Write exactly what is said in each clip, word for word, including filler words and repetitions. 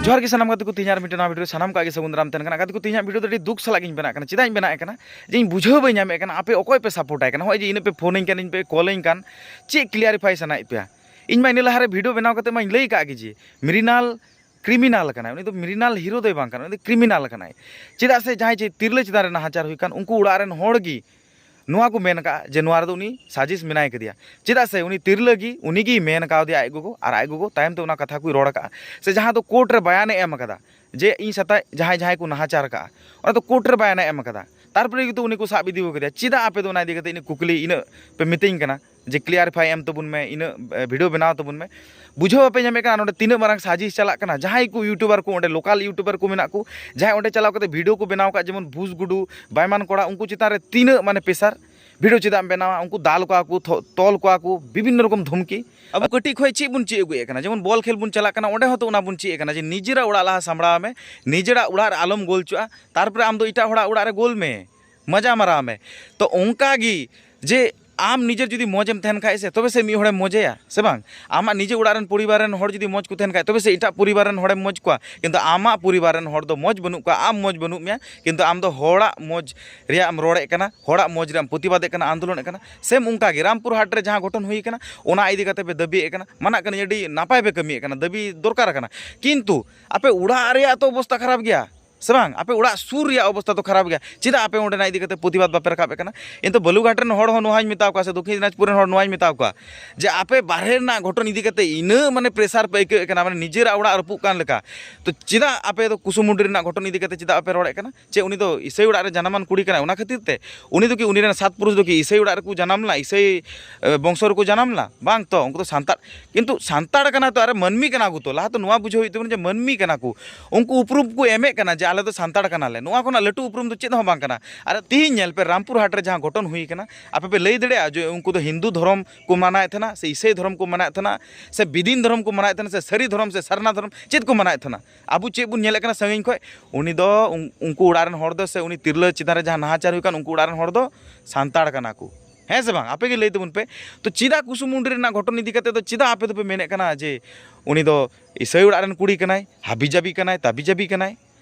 ᱡᱚᱦᱟᱨ ᱜᱮ ᱥᱟᱱᱟᱢ ᱜᱟᱛᱮ ᱠᱚ, ᱛᱮᱦᱮᱧ ᱟᱨ ᱢᱤᱫᱴᱮᱱ ᱱᱟᱣᱟ ᱵᱷᱤᱰᱤᱭᱳ ᱥᱟᱱᱟᱢ ᱠᱚᱣᱟᱜ ᱜᱮ ᱥᱟᱹᱜᱩᱱ ᱫᱟᱨᱟᱢ ᱛᱟᱦᱮᱱ ᱠᱟᱱᱟ᱾ ᱜᱟᱛᱮ ᱠᱚ, ᱛᱮᱦᱮᱧᱟᱜ ᱵᱷᱤᱰᱤᱭᱳ ᱫᱚ ᱟᱹᱰᱤ ᱫᱩᱠ ᱥᱟᱞᱟᱜ ᱜᱤᱧ ᱵᱮᱱᱟᱜ ᱠᱟᱱᱟ᱾ ᱪᱮᱫᱟᱜ ᱤᱧ ᱵᱮᱱᱟᱜ ᱠᱟᱱᱟ? ᱡᱮ ᱤᱧ ᱵᱩᱡᱷᱟᱹᱣ ᱵᱟᱹᱧ ᱧᱟᱢᱮᱫ ᱠᱟᱱᱟ, ᱟᱯᱮ ᱚᱠᱚᱭ ᱯᱮ ᱥᱟᱯᱳᱨᱴ ᱟᱭ ᱠᱟᱱᱟ᱾ ᱱᱚᱜᱼᱚᱭ ᱡᱮ ᱤᱱᱟᱹᱜ ᱯᱮ ᱯᱷᱳᱱ ᱟᱹᱧ ᱠᱟᱱ, ᱤᱧ ᱯᱮ ᱠᱚᱞ ᱟᱹᱧ ᱠᱟᱱ, ᱪᱮᱫ ᱠᱞᱤᱭᱟᱨᱤᱯᱷᱟᱭ ᱥᱟᱱᱟᱭᱮᱫ ᱯᱮᱭᱟ? ᱤᱧ ᱢᱟ ᱤᱱᱟᱹ ᱞᱟᱦᱟᱨᱮ ᱵᱷᱤᱰᱤᱭᱳ ᱵᱮᱱᱟᱣ ᱠᱟᱛᱮ ᱢᱟᱧ ᱞᱟᱹᱭ ᱠᱟᱜ ᱜᱮ ᱡᱮ ᱢᱨᱤᱱᱟᱞ ᱠᱨᱤᱢᱤᱱᱟᱞ ᱠᱟᱱᱟᱭ᱾ ᱩᱱᱤ ᱫᱚ ᱢᱨᱤᱱᱟᱞ ᱦᱤᱨᱳ ᱫᱚᱭ ᱵᱟᱝ ᱠᱟᱱᱟ, ᱩᱱᱤ ᱫᱚ ᱠᱨᱤᱢᱤᱱᱟᱞ ᱠᱟᱱᱟᱭ᱾ ᱪᱮᱫᱟᱜ ᱥᱮ ᱡᱟᱦᱟᱸᱭ ᱡᱮ ᱛᱤᱨᱞᱟᱹ ᱪᱮᱛᱟᱱ ᱨᱮ ᱱᱟᱦᱟᱪᱟᱨ ᱦᱩᱭ ᱠᱟᱱ, ᱩᱱᱠᱩ ᱚᱲᱟᱜ ᱨᱮᱱ ᱦᱚᱲ ᱜᱮ ᱱᱚᱣᱟ ᱠᱚ ᱢᱮᱱ ᱠᱟᱜᱼᱟ ᱡᱮ ᱱᱚᱣᱟ ᱨᱮᱫᱚ ᱩᱱᱤ ᱥᱟᱡᱤᱥ ᱢᱮᱱᱟᱭ ᱠᱟᱫᱮᱭᱟ᱾ ᱪᱮᱫᱟᱜ ᱥᱮ ᱩᱱᱤ ᱛᱤᱨᱞᱟᱹ ᱜᱮ, ᱩᱱᱤ ᱜᱮᱭ ᱢᱮᱱ ᱠᱟᱣᱫᱮᱭᱟ ᱟᱡ ᱜᱚᱜᱚ, ᱟᱨ ᱟᱡ ᱜᱚᱜᱚ ᱛᱟᱭᱚᱢ ᱛᱮ ᱚᱱᱟ ᱠᱟᱛᱷᱟ ᱠᱚᱭ ᱨᱚᱲ ᱠᱟᱜᱼᱟ, ᱥᱮ ᱡᱟᱦᱟᱸ ᱫᱚ ᱠᱳᱨᱴ ᱨᱮ ᱵᱟᱭᱟᱱᱮ ᱮᱢ ᱠᱟᱫᱟ ᱡᱮ ᱤᱧ ᱥᱟᱛᱮᱜ ᱡᱟᱦᱟᱸᱭ ᱡᱟᱦᱟᱸᱭ ᱠᱚ ᱱᱟᱦᱟᱪᱟᱨ ᱠᱟᱜᱼᱟ, ᱚᱱᱟ ᱫᱚ ᱠᱳᱨᱴ ᱨᱮ ᱵᱟᱭᱟᱱᱮ ᱮᱢ ᱠᱟᱫᱟ᱾ ᱛᱟᱨᱯᱚᱨᱮ ᱜᱮᱛᱚ ᱩᱱᱤ ᱠᱚ ᱥᱟᱵ ᱤᱫᱤ ᱠᱟᱫᱮᱭᱟ᱾ ᱪᱮᱫᱟᱜ ᱟᱯᱮ ᱫᱚ ᱚᱱᱟ ᱤᱫᱤ ᱠᱟᱛᱮ ᱤᱱᱟᱹ ᱠᱩᱠᱞᱤ ᱤᱱᱟᱹᱜ ᱯᱮ ᱢᱤᱛᱟᱹᱧ ᱠᱟᱱᱟ ᱡᱮ ᱠᱞᱤᱭᱟᱨᱤᱯᱷᱟᱭ ᱮᱢ ᱛᱟᱵᱚᱱ ᱢᱮ, ᱤᱱᱟᱹᱜ ᱵᱷᱤᱰᱤᱭᱳ ᱵᱮᱱᱟᱣ ᱛᱟᱵᱚᱱ ᱢᱮ? ᱵᱩᱡᱷᱟᱹᱣ ᱵᱟᱯᱮ ᱧᱟᱢᱮᱫ ᱠᱟᱱᱟ ᱱᱚᱰᱮ ᱛᱤᱱᱟᱹᱜ ᱢᱟᱨᱟᱝ ᱥᱟᱡᱤᱥ ᱪᱟᱞᱟᱜ ᱠᱟᱱᱟ? ᱡᱟᱦᱟᱸᱭ ᱠᱚ ᱤᱭᱩᱴᱩᱵᱟᱨ ᱠᱚ, ᱚᱸᱰᱮ ᱞᱳᱠᱟᱞ ᱤᱭᱩᱴᱩᱵᱟᱨ ᱠᱚ ᱢᱮᱱᱟᱜ ᱠᱚ, ᱡᱟᱦᱟᱸᱭ ᱚᱸᱰᱮ ᱪᱟᱞᱟᱣ ᱠᱟᱛᱮ ᱵᱷᱤᱰᱤᱭᱳ ᱠᱚ ᱵᱮᱱᱟᱣ ᱠᱟᱜ, ᱡᱮᱢᱚᱱ ᱵᱷᱩᱥ ᱜᱩᱰᱩ, ᱵᱟᱭᱢᱟᱱ ᱠᱚᱲᱟ, ᱩᱱᱠᱩ ᱪᱮᱛᱟᱱ ᱨᱮ ᱛᱤᱱᱟᱹᱜ ᱢᱟᱱᱮ ᱯᱮᱥᱟᱨ, ᱵᱷᱤᱰᱤᱭᱳ ᱪᱮᱫᱟᱜ ᱮᱢ ᱵᱮᱱᱟᱣᱟ, ᱩᱱᱠᱩ ᱫᱟᱞ ᱠᱚᱣᱟ ᱠᱚ, ᱛᱷᱚ-, ᱛᱚᱞ ᱠᱚᱣᱟ ᱠᱚ, ᱵᱤᱵᱷᱤᱱᱱᱚ ᱨᱚᱠᱚᱢ ᱫᱷᱚᱢᱠᱤ᱾ ᱟᱵᱚ ᱠᱟᱹᱴᱤᱡ ᱠᱷᱚᱱ ᱪᱮᱫ ᱵᱚᱱ ᱪᱮᱫ ᱟᱹᱜᱩᱭᱮᱫ ᱠᱟᱱᱟ? ᱡᱮᱢᱚᱱ ᱵᱚᱞ ᱠᱷᱮᱞ ᱵᱚᱱ ᱪᱟᱞᱟᱜ ᱠᱟᱱᱟ, ᱚᱸᱰᱮ ᱦᱚᱸᱛᱚ ᱚᱱᱟ ᱵᱚᱱ ᱪᱮᱫ ᱮᱫ ᱠᱟᱱᱟ ᱡᱮ ᱱᱤᱡᱮᱨᱟᱜ ᱚᱲᱟᱜ ᱞᱟᱦᱟ ᱥᱟᱢᱵᱲᱟᱣ ᱢᱮ, ᱱᱤᱡᱮᱨᱟᱜ ᱚᱲᱟᱜ ᱨᱮ ᱟᱞᱚᱢ ᱜᱳᱞ ᱦᱚᱪᱚᱜᱼᱟ, ᱛᱟᱨᱯᱚᱨᱮ ᱟᱢ ᱫᱚ ᱮᱴᱟᱜ ᱦᱚᱲᱟᱜ ᱚᱲᱟᱜ ᱨᱮ ᱜᱳᱞ ᱢᱮ, ᱢᱚᱡᱟ ᱢᱟᱨᱟᱣ ᱢᱮ᱾ ᱛᱚ ᱚᱱᱠᱟ ᱜᱮ ᱡᱮ ᱟᱢ ᱱᱤᱡᱮᱨ ᱡᱩᱫᱤ ᱢᱚᱡᱽ ᱮᱢ ᱛᱟᱦᱮᱱ ᱠᱷᱟᱡ ᱥᱮ, ᱛᱚᱵᱮ ᱥᱮ ᱢᱤᱫ ᱦᱚᱲᱮᱢ ᱢᱚᱡᱮᱭᱟ, ᱥᱮ ᱵᱟᱝ? ᱟᱢᱟᱜ ᱱᱤᱡᱮ ᱚᱲᱟᱜ ᱨᱮᱱ ᱯᱚᱨᱤᱵᱟᱨ ᱨᱮᱱ ᱦᱚᱲ ᱡᱩᱫᱤ ᱢᱚᱡᱽ ᱠᱚ ᱛᱟᱦᱮᱱ ᱠᱷᱟᱡ, ᱛᱚᱵᱮ ᱥᱮ ᱮᱴᱟᱜ ᱯᱚᱨᱤᱵᱟᱨ ᱨᱮᱱ ᱦᱚᱲᱮᱢ ᱢᱚᱡᱽ ᱠᱚᱣᱟ᱾ ᱠᱤᱱᱛᱩ ᱟᱢᱟᱜ ᱯᱚᱨᱤᱵᱟᱨ ᱨᱮᱱ ᱦᱚᱲ ᱫᱚ ᱢᱚᱡᱽ ᱵᱟᱹᱱᱩᱜ ᱠᱚᱣᱟ, ᱟᱢ ᱢᱚᱡᱽ ᱵᱟᱹᱱᱩᱜ ᱢᱮᱭᱟ, ᱠᱤᱱᱛᱩ ᱟᱢ ᱫᱚ ᱦᱚᱲᱟᱜ ᱢᱚᱡᱽ ᱨᱮᱭᱟᱜ ᱮᱢ ᱨᱚᱲᱮᱫ ᱠᱟᱱᱟ, ᱦᱚᱲᱟᱜ ᱢᱚᱡᱽ ᱨᱮᱭᱟᱜ ᱮᱢ ᱯᱨᱚᱛᱤᱵᱟᱫᱮᱫ ᱠᱟᱱᱟ, ᱟᱱᱫᱳᱞᱚᱱᱮᱫ ᱠᱟᱱᱟ᱾ ᱥᱮᱢ ᱚᱱᱠᱟ ᱜᱮ ᱨᱟᱢᱯᱩᱨ ᱦᱟᱴ ᱨᱮ ᱡᱟᱦᱟᱸ ᱜᱷᱚᱴᱚᱱ ᱦᱩᱭ ᱠᱟᱱᱟ, ᱚᱱᱟ ᱤᱫᱤ ᱠᱟᱛᱮ ᱯᱮ ᱫᱟᱹᱵᱤᱭᱮᱫ ᱠᱟᱱᱟ, ᱢᱟᱱᱟᱜ ᱠᱟᱹᱱᱟᱹᱧ, ᱟᱹᱰᱤ ᱱᱟᱯᱟᱭ ᱯᱮ ᱠᱟᱹᱢᱤᱭᱮᱫ ᱠᱟᱱᱟ, ᱫᱟᱹᱵᱤ ᱫᱚᱨᱠᱟᱨ ᱠᱟᱱᱟ᱾ ᱠᱤᱱᱛᱩ ᱟᱯᱮ ᱚᱲᱟᱜ ᱨᱮᱭᱟᱜ ᱛᱚ ᱚᱵᱚᱥᱛᱟ ᱠᱷᱟᱨᱟᱯ ᱜᱮᱭᱟ, ᱥᱮ ᱵᱟᱝ? ᱟᱯᱮ ᱚᱲᱟᱜ ᱥᱩᱨ ᱨᱮᱭᱟᱜ ᱚᱵᱚᱥᱛᱟ ᱫᱚ ᱠᱷᱟᱨᱟᱯ ᱜᱮᱭᱟ᱾ ᱪᱮᱫᱟᱜ ᱟᱯᱮ ᱚᱸᱰᱮᱱᱟᱜ ᱤᱫᱤ ᱠᱟᱛᱮ ᱯᱨᱚᱛᱤᱵᱟᱫ ᱵᱟᱯᱮ ᱨᱟᱠᱟᱵ ᱮᱫ ᱠᱟᱱᱟ? ᱤᱧ ᱫᱚ ᱵᱟᱞᱩᱜᱷᱟᱴ ᱨᱮᱱ ᱦᱚᱲ ᱦᱚᱸ ᱱᱚᱣᱟᱧ ᱢᱮᱛᱟ ᱠᱚᱣᱟ, ᱥᱮ ᱫᱚᱠᱷᱤᱱ ᱫᱤᱱᱟᱡᱽᱯᱩᱨ ᱨᱮᱱ ᱦᱚᱲ ᱱᱚᱣᱟᱧ ᱢᱮᱛᱟ ᱠᱚᱣᱟ ᱡᱮ ᱟᱯᱮ ᱵᱟᱨᱦᱮ ᱨᱮᱱᱟᱜ ᱜᱷᱚᱴᱚᱱ ᱤᱫᱤ ᱠᱟᱛᱮ ᱤᱱᱟᱹ ᱢᱟᱱᱮ ᱯᱨᱮᱥᱟᱨ ᱯᱮ ᱟᱹᱭᱠᱟᱹᱣᱮᱫ ᱠᱟᱱᱟ, ᱢᱟᱱᱮ ᱱᱤᱡᱮᱨᱟᱜ ᱚᱲᱟᱜ ᱨᱟᱹᱯᱩᱫ ᱠᱟᱱ ᱞᱮᱠᱟ᱾ ᱛᱚ ᱪᱮᱫᱟᱜ ᱟᱯᱮ ᱫᱚ ᱠᱩᱥᱩᱢᱩᱰᱤ ᱨᱮᱱᱟᱜ ᱜᱷᱚᱴᱚᱱ ᱤᱫᱤ ᱠᱟᱛᱮ ᱪᱮᱫᱟᱜ ᱵᱟᱯᱮ ᱨᱚᱲᱮᱫ ᱠᱟᱱᱟ? ᱪᱮᱫ ᱩᱱᱤ ᱫᱚ ᱤᱥᱟᱹᱭ ᱚᱲᱟᱜ ᱨᱮ ᱡᱟᱱᱟᱢᱟᱱ ᱠᱩᱲᱤ ᱠᱟᱱᱟᱭ, ᱚᱱᱟ ᱠᱷᱟᱹᱛᱤᱨ ᱛᱮ? ᱩᱱᱤ ᱫᱚ ᱠᱤ, ᱩᱱᱤ ᱨᱮᱱ ᱥᱟᱛ ᱯᱩᱨᱩᱥ ᱫᱚ ᱠᱤ ᱤᱥᱟᱹᱭ ᱚᱲᱟᱜ ᱨᱮᱠᱚ ᱡᱟᱱᱟᱢ ᱞᱮᱱᱟ, ᱤᱥᱟᱹᱭ, ᱮ, ᱵᱚᱝᱥᱚ ᱨᱮᱠᱚ ᱡᱟᱱᱟᱢ ᱞᱮᱱᱟ? ᱵᱟᱝ ᱛᱚ, ᱩᱱᱠᱩ ᱫᱚ ᱥᱟᱱᱛᱟᱲ᱾ ᱠᱤᱱᱛᱩ ᱥᱟᱱᱛᱟᱲ ᱠᱟᱱᱟ ᱛᱚ, ᱟᱨ ᱢᱟᱹᱱᱢᱤ ᱠᱟᱱᱟ ᱠᱚ ᱛᱚ᱾ ᱞᱟᱦᱟ ᱛᱚ ᱱᱚᱣᱟ ᱵᱩᱡᱷᱟᱹᱣ ᱦᱩᱭᱩᱜ ᱛᱟᱵᱚᱱᱟ ᱡᱮ ᱢᱟᱹᱱᱢᱤ ᱠᱟᱱᱟ ᱠᱚ, ᱩᱱᱠᱩ ᱩᱯᱨᱩᱢ ᱠᱚ ᱮᱢᱮᱫ ᱠᱟᱱᱟ ᱡᱮ ᱟᱞᱮ ᱫᱚ ᱥᱟᱱᱛᱟᱲ ᱠᱟᱱᱟᱞᱮ᱾ ᱱᱚᱣᱟ ᱠᱷᱚᱱᱟᱜ ᱞᱟᱹᱴᱩ ᱩᱯᱨᱩᱢ ᱫᱚ ᱪᱮᱫ ᱦᱚᱸ ᱵᱟᱝ ᱠᱟᱱᱟ᱾ ᱟᱨ ᱛᱤᱦᱤᱧ ᱧᱮᱞ ᱯᱮ, ᱨᱟᱢᱯᱩᱨ ᱦᱟᱴ ᱨᱮ ᱡᱟᱦᱟᱸ ᱜᱷᱚᱴᱚᱱ ᱦᱩᱭ ᱠᱟᱱᱟ, ᱟᱯᱮ ᱯᱮ ᱞᱟᱹᱭ ᱫᱟᱲᱮᱭᱟᱜᱼᱟ ᱡᱮ ᱩᱱᱠᱩ ᱫᱚ ᱦᱤᱱᱫᱩ ᱫᱷᱚᱨᱚᱢ ᱠᱚ ᱢᱟᱱᱟᱣᱮᱫ ᱛᱟᱦᱮᱱᱟ, ᱥᱮ ᱤᱥᱟᱹᱭ ᱫᱷᱚᱨᱚᱢ ᱠᱚ ᱢᱟᱱᱟᱣᱮᱫ ᱛᱟᱦᱮᱱᱟ, ᱥᱮ ᱵᱤᱫᱤᱱ ᱫᱷᱚᱨᱚᱢ ᱠᱚ ᱢᱟᱱᱟᱣᱮᱫ ᱛᱟᱦᱮᱱᱟ, ᱥᱮ ᱥᱟᱹᱨᱤ ᱫᱷᱚᱨᱚᱢ, ᱥᱮ ᱥᱟᱨᱱᱟ ᱫᱷᱚᱨᱚᱢ, ᱪᱮᱫ ᱠᱚ ᱢᱟᱱᱟᱣᱮᱫ ᱛᱟᱦᱮᱱᱟ? ᱟᱵᱚ ᱪᱮᱫ ᱵᱚᱱ ᱧᱮᱞᱮᱫ ᱠᱟᱱᱟ ᱥᱟᱺᱜᱤᱧ ᱠᱷᱚᱱ? ᱩᱱᱤ ᱫᱚ ᱩᱱ-, ᱩᱱᱠᱩ ᱚᱲᱟᱜ ᱨᱮᱱ ᱦᱚᱲ ᱫᱚ, ᱥᱮ ᱩᱱᱤ ᱛᱤᱨᱞᱟᱹ ᱪᱮᱛᱟᱱ ᱨᱮ ᱡᱟᱦᱟᱸ ᱱᱟᱦᱟᱪᱟᱨ ᱦᱩᱭ ᱠᱟᱱ, ᱩᱱᱠᱩ ᱚᱲᱟᱜ ᱨᱮᱱ ᱦᱚᱲ ᱫᱚ ᱥᱟᱱᱛᱟᱲ ᱠᱟᱱᱟ ᱠᱚ᱾ ᱦᱮᱸ ᱥᱮ ᱵᱟᱝ? ᱟᱯᱮ ᱜᱮ ᱞᱟᱹᱭ ᱛᱟᱵᱚᱱ ᱯᱮ᱾ ᱛᱚ ᱪᱮᱫᱟᱜ ᱠᱩᱥᱩᱢᱩᱱᱰᱤ ᱨᱮᱱᱟᱜ ᱜᱷᱚᱴᱚᱱ ᱤᱫᱤ ᱠᱟᱛᱮ ᱫᱚ ᱪᱮᱫᱟᱜ ᱟᱯᱮ ᱫᱚᱯᱮ ᱢᱮᱱᱮᱫ ᱠᱟᱱᱟ ᱡᱮ ᱩᱱᱤ ᱫᱚ ᱤᱥᱟᱹᱭ ᱚᱲᱟᱜ ᱨᱮᱱ ᱠᱩᱲᱤ ᱠᱟᱱᱟᱭ, ᱦᱟᱵᱤ ᱡᱟᱵᱤ ᱠᱟᱱᱟᱭ, ᱛᱟᱵᱤ ᱡᱟᱵᱤ ᱠᱟᱱᱟᱭ?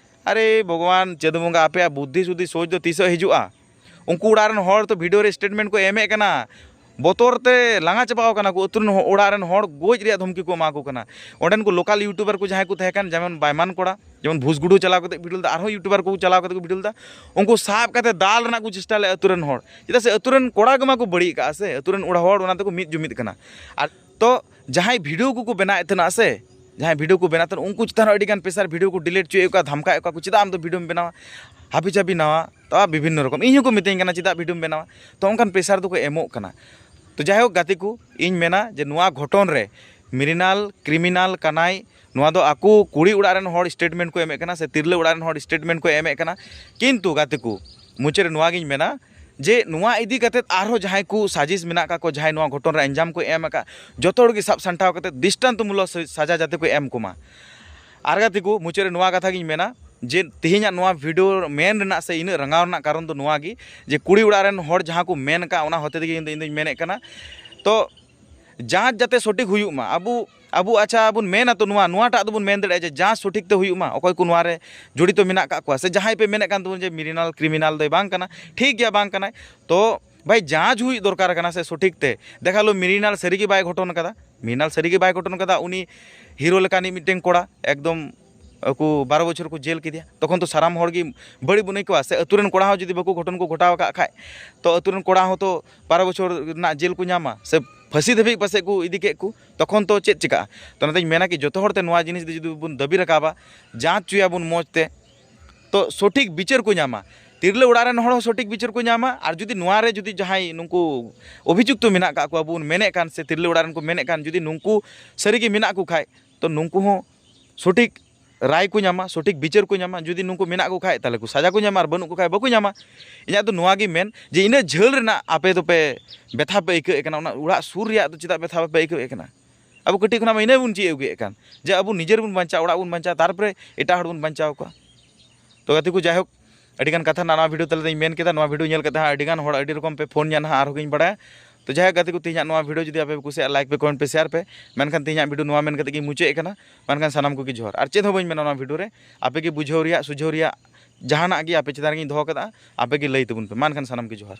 ᱟᱨᱮ ᱵᱷᱚᱜᱚᱵᱟᱱ ᱪᱟᱸᱫ ᱵᱚᱸᱜᱟ, ᱟᱯᱮᱭᱟᱜ ᱵᱩᱫᱽᱫᱷᱤ ᱥᱩᱫᱷᱤ ᱥᱳᱪ ᱫᱚ ᱛᱤᱥᱚᱜ ᱦᱤᱡᱩᱜᱼᱟ? ᱩᱱᱠᱩ ᱚᱲᱟᱜ ᱨᱮᱱ ᱦᱚᱲ ᱛᱚ ᱵᱷᱤᱰᱤᱭᱳ ᱨᱮ ᱥᱴᱮᱴᱢᱮᱱᱴ ᱠᱚ ᱮᱢᱮᱫ ᱠᱟᱱᱟ, ᱵᱚᱛᱚᱨ ᱛᱮ ᱞᱟᱸᱜᱟ ᱪᱟᱵᱟᱣ ᱠᱟᱱᱟ ᱠᱚ, ᱟᱹᱛᱩ ᱨᱮᱱ ᱦᱚ-, ᱚᱲᱟᱜ ᱨᱮᱱ ᱦᱚᱲ ᱜᱚᱡ ᱨᱮᱭᱟᱜ ᱫᱷᱚᱢᱠᱤ ᱠᱚ ᱮᱢᱟ ᱠᱚ ᱠᱟᱱᱟ᱾ ᱚᱸᱰᱮᱱ ᱠᱚ ᱞᱳᱠᱟᱞ ᱤᱭᱩᱴᱩᱵᱟᱨ ᱠᱚ ᱡᱟᱦᱟᱸᱭ ᱠᱚ ᱛᱟᱦᱮᱸ ᱠᱟᱱ, ᱡᱮᱢᱚᱱ ᱵᱟᱭᱢᱟᱱ ᱠᱚᱲᱟ, ᱡᱮᱢᱚᱱ ᱵᱷᱩᱥᱜᱩᱰᱩ ᱪᱟᱞᱟᱣ ᱠᱟᱛᱮ ᱵᱷᱤᱰᱤᱭᱳ ᱞᱮᱫᱟ, ᱟᱨᱦᱚᱸ ᱤᱭᱩᱴᱩᱵᱟᱨ ᱠᱚ ᱪᱟᱞᱟᱣ ᱠᱟᱛᱮ ᱠᱚ ᱵᱷᱤᱰᱤᱭᱳ ᱞᱮᱫᱟ, ᱩᱱᱠᱩ ᱥᱟᱵ ᱠᱟᱛᱮ ᱫᱟᱞ ᱨᱮᱱᱟᱜ ᱠᱚ ᱪᱮᱥᱴᱟ ᱞᱮᱫᱟ ᱟᱹᱛᱩ ᱨᱮᱱ ᱦᱚᱲ, ᱪᱮᱫᱟᱜ ᱥᱮ ᱟᱹᱛᱩ ᱨᱮᱱ ᱠᱚᱲᱟ ᱜᱮᱢᱟ ᱠᱚ ᱵᱟᱹᱲᱤᱡ ᱠᱟᱜᱼᱟ ᱥᱮ, ᱟᱹᱛᱩ ᱨᱮᱱ ᱚᱲᱟᱜ ᱦᱚᱲ ᱚᱱᱟ ᱛᱮᱠᱚ ᱢᱤᱫ ᱡᱩᱢᱤᱫ ᱠᱟᱱᱟ᱾ ᱟᱨ ᱛᱚ ᱡᱟᱦᱟᱸᱭ ᱵᱷᱤᱰᱤᱭᱳ ᱠᱚᱠᱚ ᱵᱮᱱᱟᱣᱮᱫ ᱛᱟᱦᱮᱱᱟ ᱥᱮ, ᱡᱟᱦᱟᱸᱭ ᱵᱷᱤᱰᱤᱭᱳ ᱠᱚ ᱵᱮᱱᱟᱣ ᱛᱟᱦᱮᱱᱟ, ᱩᱱᱠᱩ ᱪᱮᱛᱟᱱ ᱨᱮ ᱟᱹᱰᱤ ᱜᱟᱱ ᱯᱨᱮᱥᱟᱨ, ᱵᱷᱤᱰᱤᱭᱳ ᱠᱚ ᱰᱤᱞᱤᱴ ᱦᱚᱪᱚᱭᱮᱫ ᱠᱚᱣᱟ, ᱫᱷᱟᱢᱠᱟᱣᱮᱫ ᱠᱚᱣᱟ ᱠᱚ, "ᱪᱮᱫᱟᱜ ᱟᱢ ᱫᱚ ᱵᱷᱤᱰᱤᱭᱳᱢ ᱵᱮᱱᱟᱣᱟ, ᱦᱟᱹᱵᱤ ᱡᱟᱹᱵᱤ ᱱᱟᱣᱟ?" ᱛᱚ ᱵᱤᱵᱷᱤᱱᱱᱚ ᱨᱚᱠᱚᱢ, ᱤᱧ ᱦᱚᱸᱠᱚ ᱢᱤᱛᱟᱹᱧ ᱠᱟᱱᱟ, "ᱪᱮᱫᱟᱜ ᱵᱷᱤᱰᱤᱭᱳᱢ ᱵᱮᱱᱟᱣᱟ?" ᱛᱚ ᱚᱱᱠᱟᱱ ᱯᱨᱮᱥᱟᱨ ᱫᱚᱠᱚ ᱮᱢᱚᱜ ᱠᱟᱱᱟ᱾ ᱛᱚ ᱡᱟᱭᱦᱳᱠ ᱜᱟᱛᱮ ᱠᱚ, ᱤᱧ ᱢᱮᱱᱟ ᱡᱮ ᱱᱚᱣᱟ ᱜᱷᱚᱴᱚᱱ ᱨᱮ ᱢᱨᱤᱱᱟᱞ ᱠᱨᱤᱢᱤᱱᱟᱞ ᱠᱟᱱᱟᱭ, ᱱᱚᱣᱟ ᱫᱚ ᱟᱠᱚ ᱠᱩᱲᱤ ᱚᱲᱟᱜ ᱨᱮᱱ ᱦᱚᱲ ᱥᱴᱮᱴᱢᱮᱱᱴ ᱠᱚ ᱮᱢᱮᱫ ᱠᱟᱱᱟ ᱥᱮ ᱛᱤᱨᱞᱟᱹ ᱚᱲᱟᱜ ᱨᱮᱱ ᱦᱚᱲ ᱥᱴᱮᱴᱢᱮᱱᱴ ᱠᱚ ᱮᱢᱮᱫ ᱠᱟᱱᱟ᱾ ᱠᱤᱱᱛᱩ ᱜᱟᱛᱮ ᱠᱚ, ᱢᱩᱪᱟᱹᱫ ᱨᱮ ᱱᱚᱣᱟ ᱜᱤᱧ ᱢᱮᱱᱟ ᱡᱮ ᱱᱚᱣᱟ ᱤᱫᱤ ᱠᱟᱛᱮᱫ ᱟᱨᱦᱚᱸ ᱡᱟᱦᱟᱸᱭ ᱠᱚ ᱥᱟᱡᱤᱥ ᱢᱮᱱᱟᱜ ᱠᱟᱜ ᱠᱚ, ᱡᱟᱦᱟᱸᱭ ᱱᱚᱣᱟ ᱜᱷᱚᱴᱚᱱ ᱨᱮ ᱟᱧᱡᱟᱢ ᱠᱚ ᱮᱢ ᱟᱠᱟᱫ, ᱡᱚᱛᱚ ᱦᱚᱲ ᱜᱮ ᱥᱟᱵ ᱥᱟᱢᱴᱟᱣ ᱠᱟᱛᱮᱫ ᱫᱨᱤᱥᱴᱟᱱᱛᱚ ᱢᱩᱞᱚᱠ ᱥᱟ-, ᱥᱟᱡᱟ ᱡᱟᱛᱮ ᱠᱚ ᱮᱢ ᱠᱚᱢᱟ᱾ ᱟᱨ ᱜᱟᱛᱮ ᱠᱚ, ᱢᱩᱪᱟᱹᱫ ᱨᱮ ᱱᱚᱣᱟ ᱠᱟᱛᱷᱟ ᱜᱤᱧ ᱢᱮᱱᱟ ᱡᱮ ᱛᱮᱦᱮᱧᱟᱜ ᱱᱚᱣᱟ ᱵᱷᱤᱰᱤᱭᱳ ᱢᱮᱱ ᱨᱮᱱᱟᱜ ᱥᱮ ᱤᱱᱟᱹᱜ ᱨᱟᱸᱜᱟᱣ ᱨᱮᱱᱟᱜ ᱠᱟᱨᱚᱱ ᱫᱚ ᱱᱚᱣᱟ ᱜᱮ ᱡᱮ ᱠᱩᱲᱤ ᱚᱲᱟᱜ ᱨᱮᱱ ᱦᱚᱲ ᱡᱟᱦᱟᱸ ᱠᱚ ᱢᱮᱱ ᱟᱠᱟᱫ, ᱚᱱᱟ ᱦᱚᱛᱮ ᱛᱮᱜᱮ ᱤᱧ ᱫᱚ, ᱤᱧ ᱫᱚᱧ ᱢᱮᱱᱮᱫ ᱠᱟᱱᱟ᱾ ᱛᱚ ᱡᱟᱸᱪ ᱡᱟᱛᱮ ᱥᱚᱴᱷᱤᱠ ᱦᱩᱭᱩᱜ ᱢᱟ᱾ ᱟᱵᱚ, ᱟᱵᱚ ᱟᱪᱪᱷᱟ ᱵᱚᱱ ᱢᱮᱱᱟ ᱛᱚ ᱱᱚᱣᱟ, ᱱᱚᱣᱟᱴᱟᱜ ᱫᱚᱵᱚᱱ ᱢᱮᱱ ᱫᱟᱲᱮᱭᱟᱜᱼᱟ ᱡᱮ ᱡᱟᱸᱪ ᱥᱚᱴᱷᱤᱠ ᱛᱮ ᱦᱩᱭᱩᱜ ᱢᱟ, ᱚᱠᱚᱭ ᱠᱚ ᱱᱚᱣᱟ ᱨᱮ ᱡᱚᱲᱤᱛᱚ ᱢᱮᱱᱟᱜ ᱟᱠᱟᱫ ᱠᱚᱣᱟ, ᱥᱮ ᱡᱟᱦᱟᱸᱭ ᱯᱮ ᱢᱮᱱᱮᱫ ᱠᱟᱱ ᱛᱟᱵᱚᱱ ᱡᱮ ᱢᱨᱤᱱᱟᱞ ᱠᱨᱤᱢᱤᱱᱟᱞ ᱫᱚᱭ ᱵᱟᱝ ᱠᱟᱱᱟ, ᱴᱷᱤᱠ ᱜᱮᱭᱟ, ᱵᱟᱝ ᱠᱟᱱᱟᱭ᱾ ᱛᱚ ᱵᱷᱟᱭ, ᱡᱟᱸᱪ ᱦᱩᱭ ᱫᱚᱨᱠᱟᱨ ᱠᱟᱱᱟ ᱥᱮ ᱥᱚᱴᱷᱤᱠ ᱛᱮ᱾ ᱫᱮᱠᱷᱟ ᱞᱳ ᱢᱨᱤᱱᱟᱞ ᱥᱟᱹᱨᱤ ᱜᱮ ᱵᱟᱭ ᱜᱷᱚᱴᱚᱱ ᱠᱟᱫᱟ, ᱢᱨᱤᱱᱟᱞ ᱥᱟᱹᱨᱤ ᱜᱮ ᱵᱟᱭ ᱜᱷᱚᱴᱚᱱ ᱠᱟᱫᱟ, ᱩᱱᱤ ᱦᱤᱨᱳ ᱞᱮᱠᱟᱱᱤᱡ ᱢᱤᱫᱴᱮᱱ ᱠᱚᱲᱟ, ᱮᱠᱫᱚᱢ ᱟᱠᱚ ᱵᱟᱨᱚ ᱵᱚᱪᱷᱚᱨ ᱠᱚ ᱡᱮᱞ ᱠᱮᱫᱮᱭᱟ, ᱛᱚᱠᱷᱚᱱ ᱛᱚ ᱥᱟᱱᱟᱢ ᱦᱚᱲ ᱜᱮ ᱵᱟᱹᱲᱤᱡ ᱵᱚᱱ ᱟᱹᱭᱠᱟᱹᱣᱟ ᱥᱮ, ᱟᱹᱛᱩ ᱨᱮᱱ ᱠᱚᱲᱟ ᱦᱚᱸ ᱡᱩᱫᱤ ᱵᱟᱠᱚ ᱜᱷᱚᱴᱚᱱ ᱠᱚ ᱜᱷᱚᱴᱟᱣ ᱟᱠᱟᱫ ᱠᱷᱟᱡ, ᱛᱚ ᱟᱹᱛᱩ ᱨᱮᱱ ᱠᱚᱲᱟ ᱦᱚᱸ ᱛᱚ ᱵᱟᱨᱚ ᱵᱚᱪᱷᱚᱨ ᱨᱮᱱᱟᱜ ᱡᱮᱞ ᱠᱚ ᱧᱟᱢᱟ ᱥᱮ ᱯᱷᱟᱹᱥᱤ ᱫᱷᱟᱹᱵᱤᱡ ᱯᱟᱥᱮᱡ ᱠᱚ ᱤᱫᱤ ᱠᱮᱫ ᱠᱚ, ᱛᱚᱠᱷᱚᱱ ᱛᱚ ᱪᱮᱫ ᱪᱤᱠᱟᱹᱜᱼᱟ? ᱛᱚ ᱚᱱᱟᱛᱤᱧ ᱢᱮᱱᱟ ᱠᱤ ᱡᱚᱛᱚ ᱦᱚᱲ ᱛᱮ ᱱᱚᱣᱟ ᱡᱤᱱᱤᱥ ᱫᱚ ᱡᱩᱫᱤ ᱵᱚᱱ ᱫᱟᱹᱵᱤ ᱨᱟᱠᱟᱵᱟ, ᱡᱟᱸᱪ ᱦᱚᱪᱚᱭᱟᱵᱚᱱ ᱢᱚᱡᱽ ᱛᱮ, ᱛᱚ ᱥᱚᱴᱷᱤᱠ ᱵᱤᱪᱟᱹᱨ ᱠᱚ ᱧᱟᱢᱟ᱾ ᱛᱤᱨᱞᱟᱹ ᱚᱲᱟᱜ ᱨᱮᱱ ᱦᱚᱲ ᱦᱚᱸ ᱥᱚᱴᱷᱤᱠ ᱵᱤᱪᱟᱹᱨ ᱠᱚ ᱧᱟᱢᱟ, ᱟᱨ ᱡᱩᱫᱤ ᱱᱚᱣᱟ ᱨᱮ ᱡᱩᱫᱤ ᱡᱟᱦᱟᱸᱭ ᱱᱩᱠᱩ ᱚᱵᱷᱤᱡᱩᱠᱛᱚ ᱢᱮᱱᱟᱜ ᱠᱟᱜ ᱠᱚᱣᱟ, ᱵᱚᱱ ᱢᱮᱱᱮᱫ ᱠᱟᱱ ᱥᱮ ᱛᱤᱨᱞᱟᱹ ᱚᱲᱟᱜ ᱨᱮᱱ ᱠᱚ ᱢᱮᱱᱮᱫ ᱠᱟᱱ, ᱡᱩᱫᱤ ᱱᱩᱠᱩ ᱥᱟᱹᱨᱤ ᱜᱮ ᱢᱮᱱᱟᱜ ᱠᱚ ᱠᱷᱟᱡ, ᱛᱚ ᱱᱩᱠᱩ ᱦᱚᱸ ᱥᱚᱴᱷᱤᱠ ᱨᱟᱭ ᱠᱚ ᱧᱟᱢᱟ, ᱥᱚᱴᱷᱤᱠ ᱵᱤᱪᱟᱹᱨ ᱠᱚ ᱧᱟᱢᱟ᱾ ᱡᱩᱫᱤ ᱱᱩᱠᱩ ᱢᱮᱱᱟᱜ ᱠᱚ ᱠᱷᱟᱡ, ᱛᱟᱦᱚᱞᱮ ᱠᱚ ᱥᱟᱡᱟ ᱠᱚ ᱧᱟᱢᱟ, ᱟᱨ ᱵᱟᱹᱱᱩᱜ ᱠᱚ ᱠᱷᱟᱡ ᱵᱟᱠᱚ ᱧᱟᱢᱟ᱾ ᱤᱧᱟᱹᱜ ᱫᱚ ᱱᱚᱣᱟ ᱜᱮ ᱢᱮᱱ ᱡᱮ ᱤᱱᱟᱹᱜ ᱡᱷᱟᱹᱞ ᱨᱮᱱᱟᱜ ᱟᱯᱮ ᱫᱚᱯᱮ ᱵᱮᱛᱷᱟ ᱯᱮ ᱟᱹᱭᱠᱟᱹᱣᱮᱫ ᱠᱟᱱᱟ, ᱚᱱᱟ ᱚᱲᱟᱜ ᱥᱩᱨ ᱨᱮᱭᱟᱜ ᱫᱚ ᱪᱮᱫᱟᱜ ᱵᱮᱛᱷᱟ ᱵᱟᱯᱮ ᱟᱹᱭᱠᱟᱹᱣᱮᱫ ᱠᱟᱱᱟ? ᱟᱵᱚ ᱠᱟᱹᱴᱤᱡ ᱠᱷᱚᱱᱟᱜ ᱢᱟ ᱤᱱᱟᱹ ᱵᱚᱱ ᱪᱮᱫ ᱟᱹᱜᱩᱭᱮᱫ ᱠᱟᱱ ᱡᱮ ᱟᱵᱚ ᱱᱤᱡᱮᱨ ᱵᱚᱱ ᱵᱟᱧᱪᱟᱣ, ᱚᱲᱟᱜ ᱵᱚᱱ ᱵᱟᱧᱪᱟᱣ, ᱛᱟᱨᱯᱚᱨᱮ ᱮᱴᱟᱜ ᱦᱚᱲ ᱵᱚᱱ ᱵᱟᱧᱪᱟᱣ ᱠᱚᱣᱟ᱾ ᱛᱚ ᱜᱟᱛᱮ ᱠᱚ, ᱡᱟᱭᱦᱳᱠ, ᱟᱹᱰᱤᱜᱟᱱ ᱠᱟᱛᱷᱟ ᱱᱟᱜ ᱱᱚᱣᱟ ᱵᱷᱤᱰᱤᱭᱳ ᱛᱟᱞᱟ ᱛᱮᱧ ᱢᱮᱱ ᱠᱮᱫᱟ᱾ ᱱᱚᱣᱟ ᱵᱷᱤᱰᱤᱭᱳ ᱧᱮᱞ ᱠᱟᱛᱮ ᱦᱟᱸᱜ ᱟᱹᱰᱤᱜᱟᱱ ᱦᱚᱲ ᱟᱹᱰᱤ ᱨᱚᱠᱚᱢ ᱯᱮ ᱯᱷᱳᱱ ᱧᱟ ᱱᱟᱦᱟᱜ, ᱟᱨᱦᱚᱸ ᱜᱤᱧ ᱵᱟᱲᱟᱭᱟ᱾ ᱛᱚ ᱡᱟᱭᱦᱳᱠ ᱜᱟᱛᱮ ᱠᱚ, ᱛᱮᱦᱮᱧᱟᱜ ᱱᱚᱣᱟ ᱵᱷᱤᱰᱤᱭᱳ ᱡᱩᱫᱤ ᱟᱯᱮ ᱯᱮ ᱠᱩᱥᱤᱭᱟᱜᱼᱟ, ᱞᱟᱭᱤᱠ ᱯᱮ, ᱠᱚᱢᱮᱱᱴ ᱯᱮ, ᱥᱮᱭᱟᱨ ᱯᱮ᱾ ᱢᱮᱱᱠᱷᱟᱱ ᱛᱮᱦᱮᱧᱟᱜ ᱵᱷᱤᱰᱤᱭᱳ ᱱᱚᱣᱟ ᱢᱮᱱ ᱠᱟᱛᱮ ᱜᱤᱧ ᱢᱩᱪᱟᱹᱫ ᱮᱫ ᱠᱟᱱᱟ᱾ ᱢᱮᱱᱠᱷᱟᱱ ᱥᱟᱱᱟᱢ ᱠᱚᱜᱮ ᱡᱚᱦᱟᱨ᱾ ᱟᱨ ᱪᱮᱫ ᱦᱚᱸ ᱵᱟᱹᱧ ᱢᱮᱱᱟ, ᱱᱚᱣᱟ ᱵᱷᱤᱰᱤᱭᱳ ᱨᱮ ᱟᱯᱮ ᱜᱮ ᱵᱩᱡᱷᱟᱹᱣ ᱨᱮᱭᱟᱜ, ᱥᱩᱡᱷᱟᱹᱣ ᱨᱮᱭᱟᱜ ᱡᱟᱦᱟᱱᱟᱜ ᱜᱮ ᱟᱯᱮ ᱪᱮᱛᱟᱱ ᱨᱮᱜᱤᱧ ᱫᱚᱦᱚ ᱠᱟᱫᱟ, ᱟᱯᱮ ᱜᱮ ᱞᱟᱹᱭ ᱛᱟᱵᱚᱱ ᱯᱮ᱾ ᱢᱮᱱᱠᱷᱟᱱ ᱥᱟᱱᱟᱢ ᱜᱮ ᱡᱚᱦᱟᱨ᱾